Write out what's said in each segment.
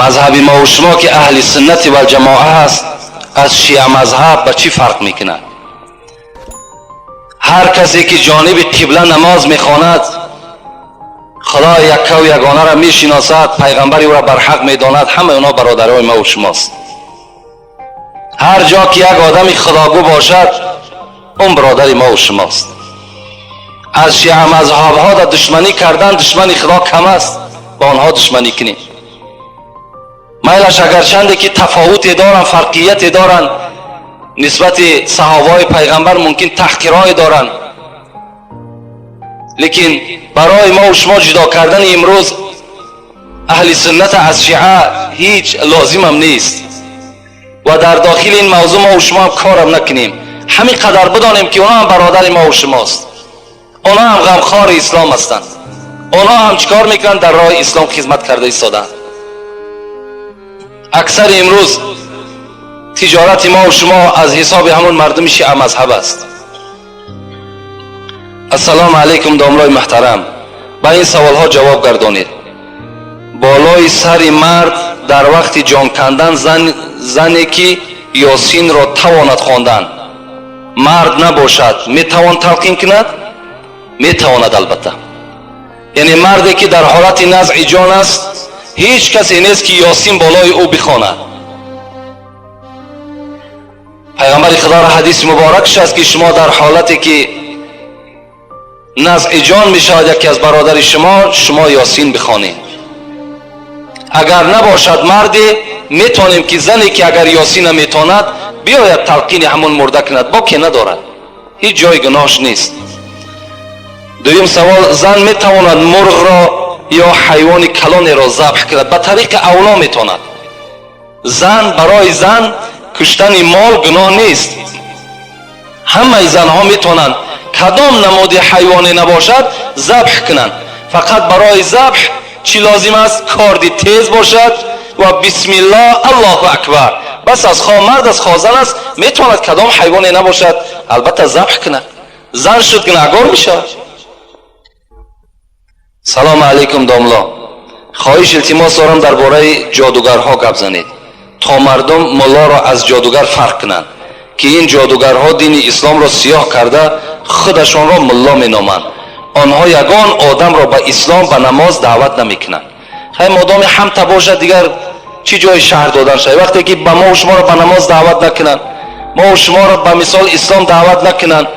Мазҳаби мо ва шумо ки аҳли суннати вал ҷамоа ҳаст, аз шиа мазҳаб ба чӣ фарқ мекунад? Ҳар касе ки ҷониби қибла намоз мехонад, Худо якка ва ягонаро мешиносад, пайғамбари ӯро барҳақ медонад, ҳамаи онҳо бародарои мо ва шумост. Ҳар ҷо ки як одами худогӯ бошад, он бародари мо ва шумост. Аз шиа мазҳабҳо дар душманӣ кардан душмани Худо кам аст, ба онҳо душманӣ кунем. Майлаш агарчанде ки тафовуте доранд, фарқияте доранд нисбати саҳобаҳои пайғамбар, мумкин таҳқирое доранд, лекин барои мо ва шумо ҷудо кардани имрӯз аҳли суннат аз шиа ҳеҷ лозимам нест ва дар дохили ин мавзӯъ мо ва шумо ҳам корам накунем. Ҳамин қадар бидонем ки онҳо ҳам бародари мо ва шумост, онҳо ҳам ғамхори ислом ҳастанд, онҳо ҳам чӣ кор мекунанд? Дар роҳи ислом хизмат карда истоданд. Аксари имрӯз тиҷорати мо ва шумо аз ҳисоби ҳамон мардуми шиа мазҳаб аст. Ассалому алайкум, домлои муҳтарам, ба ин саволҳо ҷавоб гардонед. Болои сари мард дар вақти ҷон кандан зане ки ёсинро тавонад хондан, мард набошад, метавон талқин кунад? Метавонад, албатта. Яъне марде ки дар ҳолати назъи ҷон аст, ҳеҷ касе нест ки ёсин болои ӯ бихонад. Пайғамбари Худоро ҳадиси муборакш аст ки шумо дар ҳолате ки назъи ҷон мешавад яке аз бародари шумо, шумо ёсин бихонед. Агар набошад марде, метавонем ки зане ки агар ёсина метавонад, биёяд талқини ҳамон мурда кунад, боке надорад, ҳеҷ ҷои гуноҳш нест. Дуюм савол: зан метавонад мурғро ё ҳайвони калонеро забҳ кунад? Ба тариқи авло метавонад. Зан, барои зан куштани мол гуноҳ нест. Ҳамаи занҳо метавонанд кадом намуди ҳайвоне набошад забҳ кунанд. Фақат барои забҳ чӣ лозим аст? Корди тез бошад ва бисмиллоҳ, аллоҳу акбар. Бас аз хо мард аст, хо зан аст, метавонад кадом ҳайвоне набошад, албатта забҳ кунад. Зан шуд, гунаҳгор мешавад. Салому алайкум, домло, хоҳиш илтимос дорам, дар бораи ҷодугарҳо гап занед, то мардум муллоро аз ҷодугар фарқ кунанд, ки ин ҷодугарҳо дини исломро сиёҳ карда худашонро мулло меноманд. Онҳо ягон одамро ба ислом, ба намоз даъват намекунанд. Хай, модоми ҳамта бошад, дигар чӣ ҷои шаҳр додан шавад? Вақте ки ба мо шуморо ба намоз даъват накунанд, мо шуморо ба мисол ислом даъват накунанд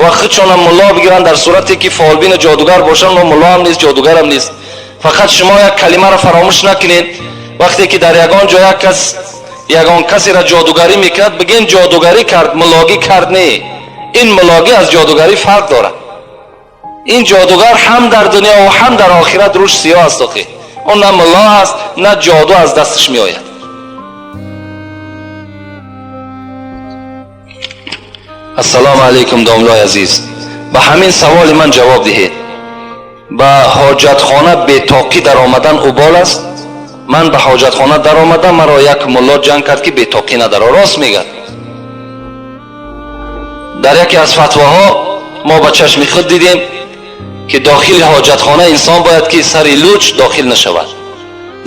ва худшонам мулло бигиранд, дар сурате ки фолбину ҷодугар бошанд, мо мулло ҳам нест, ҷодугарам нест. Фақат шумо як калимаро фаромӯш накунед: вақте ки дар ягон ҷо як кас ягон касеро ҷодугарӣ мекунад, бигӯен ҷодугарӣ кард, муллогӣ кард не. Ин муллогӣ аз ҷодугарӣ фарқ дорад. Ин ҷодугар ҳам дар дунё ва ҳам дар охират рӯш сиёҳ аст. Охи он на мулло аст, на ҷоду аз дасташ меояд. Ассалому алайкум, домлои азиз, ба ҳамин саволи ман ҷавоб диҳед: ба ҳоҷатхона бетоқӣ даромадан убол аст? Ман ба ҳоҷатхона даромадам, маро як мулло ҷанг кард ки бетоқӣ надаро. Рост мегӯяд. Дар яке аз фатвоҳо мо ба чашми худ дидем ки дохили ҳоҷатхона инсон бояд ки сари луч дохил нашавад,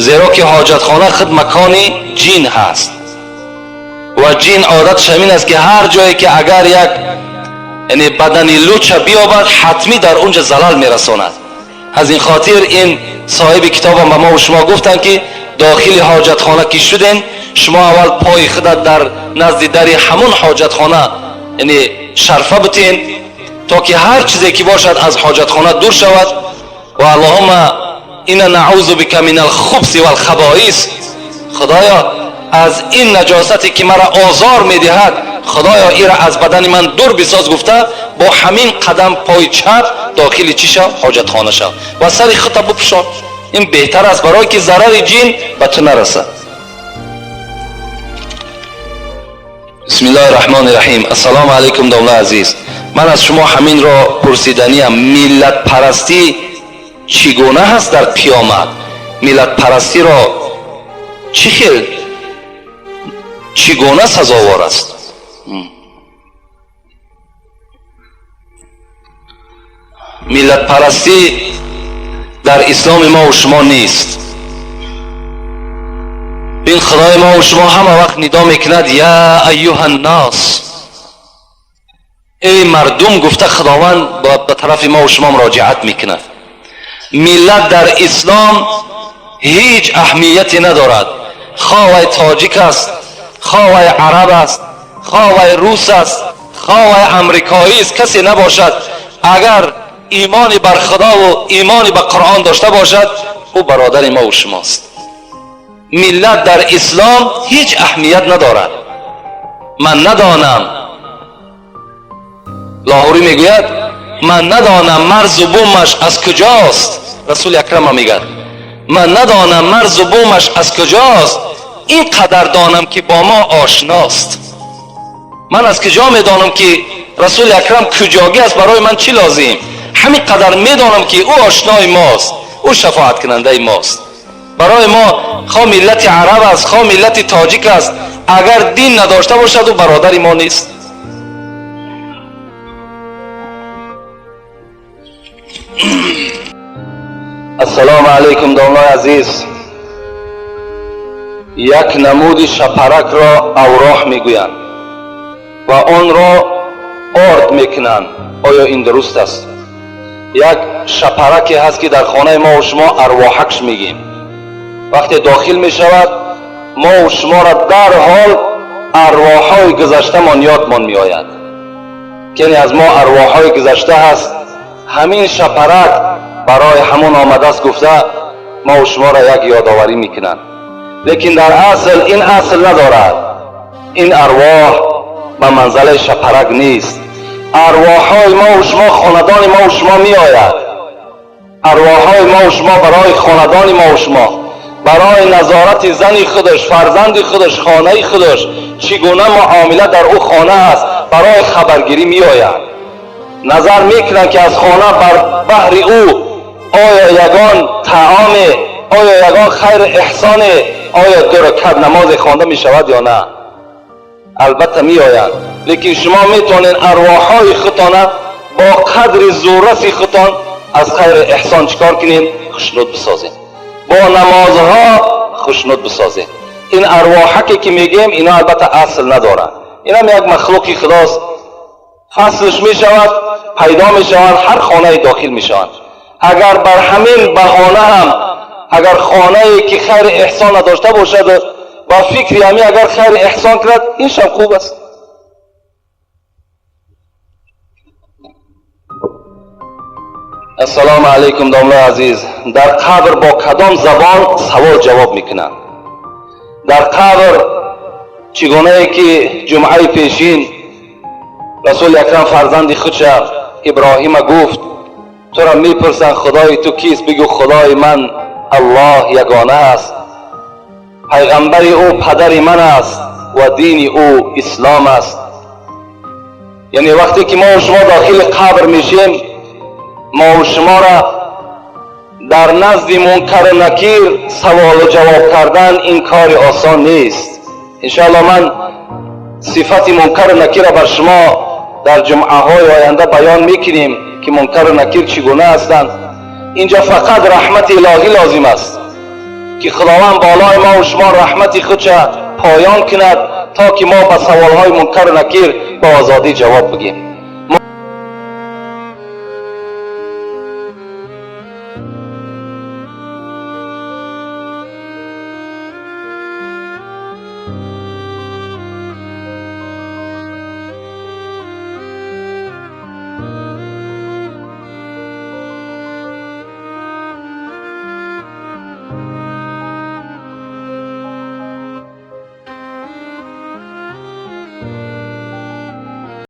зеро ки ҳоҷатхона худ макони ҷин ҳаст ва ҷин одатш ҳамин аст ки ҳар ҷое ки агар як, яъне бадани луча биёбад, ҳатмӣ дар он ҷо залал мерасонад. Аз ин хотир ин соҳиби китобам ба мо ва шумо гуфтанд ки дохили ҳоҷатхона ки шуден, шумо аввал пои худат дар назди дари ҳамон ҳоҷатхона, яъне шарфа бутен, то ки ҳар чизе ки бошад аз ҳоҷатхона дур шавад ва аллоҳума инна наъузу бика мин алхубси валхабоис, худоё, аз ин наҷосате ки маро озор медиҳад, худоё, ира аз бадани ман дур бисоз гуфта, бо ҳамин қадам пои чап дохили чӣ шав? Ҳоҷатхона шав ва сари худта бупӯшон. Ин беҳтар аст, барое ки зарари ҷин ба ту нарасад. Бисмиллоҳи раҳмони раҳим. Ассалому алайкум, домла азиз, ман аз шумо ҳаминро пурсиданиям: миллатпарастӣ чӣ гуна ҳаст дар қиёмат? Миллатпарастиро чӣ хел, чӣ гуна сазовор аст? Миллатпарастӣ дар исломи мо ва шумо нест. Ин Худои мо ва шумо ҳама вақт нидо мекунад: я айюҳа ннос, эй мардум, гуфта Худованд ба тарафи мо ва шумо муроҷиат мекунад. Миллат дар ислом ҳеҷ аҳамияте надорад. Хоҳ вай тоҷик аст, хоҳ вай араб аст, хоҳ вай рус аст, хоҳ вай амрикоӣ аст, касе набошад, агар имони бар Худову имони ба Қуръон дошта бошад, ӯ бародари мо ва шумост. Миллат дар ислом ҳеҷ аҳамият надорад. Ман надонам, Лоҳурӣ мегӯяд, ман надонам марзу бумаш аз куҷост. Расули Акрама мегӯяд: ман надонам марзу бумаш аз куҷост, ин қадар донам ки бо мо ошност. Ман аз куҷо медонам ки Расули Акрам куҷогӣ аст, барои ман чӣ лозим? Ҳамин қадар медонам ки ӯ ошнои мост, ӯ шафоаткунандаи мост. Барои мо хоҳ миллати араб аст, хоҳ миллати тоҷик аст, агар дин надошта бошад, ӯ бародари мо нест. Ассалому алайкум, домлои азиз. Як намуди шапаракро авроҳ мегӯянд ва онро орд мекунанд. Оё ин дуруст аст? Як шапараке ҳаст ки дар хонаи мо ва шумо арвоҳакш мегӯем. Вақте дохил мешавад, мо ва шуморо дарҳол арвоҳҳои гузаштамон ёдмон меояд, яъне аз мо арвоҳҳои гузашта ҳаст. Ҳамин шапарак барои ҳамон омадааст гуфта мо ва шуморо як ёдоварӣ мекунанд. Лекин дар асл ин асл надорад. Ин арвоҳ ба манзалаи шапарак нест. Арвоҳҳои мо ва шумо хонадони мо ва шумо меояд. Арвоҳҳои мо ва шумо барои хонадони мо ва шумо, барои назорати зани худаш, фарзанди худаш, хонаи худаш, чӣ гуна муомила дар ӯ хона аст, барои хабаргирӣ меоянд. Назар мекунанд ки аз хона бар баҳри ӯ оё ягон таоме, оё ягон хайру эҳсоне, оё ду ракат намозе хонда мешавад ё на. Албатта меоянд, лекин шумо метавонед арвоҳҳои худтона бо қадри зурраси худтон аз хайру эҳсон чикор кунед? Хушнуд бисозед, бо намозҳо хушнуд бисозед. Ин арвоҳаке ки мегӯем, ино албатта асл надоранд. Инам як махлуқи худост, фаслш мешавад, пайдо мешаванд, ҳар хонае дохил мешаванд. Агар бар ҳамин баҳона ҳам агар хонае ки хайри эҳсон надошта бошад, ба фикри ҳамин агар хайри эҳсон кунад, ин шаб хуб аст. Ассалому алайкум, домлои азиз. Дар қабр бо кадом забон савол ҷавоб мекунанд? Дар қабр чӣ гунае ки ҷумъаи пешин Расули Акрам фарзанди худша Иброҳима гуфт: тура мепурсанд Худои ту кист? Бигӯ Худои ман Аллоҳ ягона аст, пайғамбари ӯ падари ман аст ва дини ӯ ислом аст. Яъне вақте ки мо шумо дохили қабр мешем, мо шуморо дар назди мункару накир саволу ҷавоб кардан ин кори осон нест. Иншоалло ман сифати мункару накирро бар шумо дар ҷумъаҳои оянда баён мекунем ки мункару накир чӣ гуна ҳастанд. Инҷо фақат раҳмати илоҳӣ лозим аст ки Худованд болои мо ва шумо раҳмати худша поён кунад, то ки мо ба саволҳои мункару накир ба озодӣ ҷавоб бигем.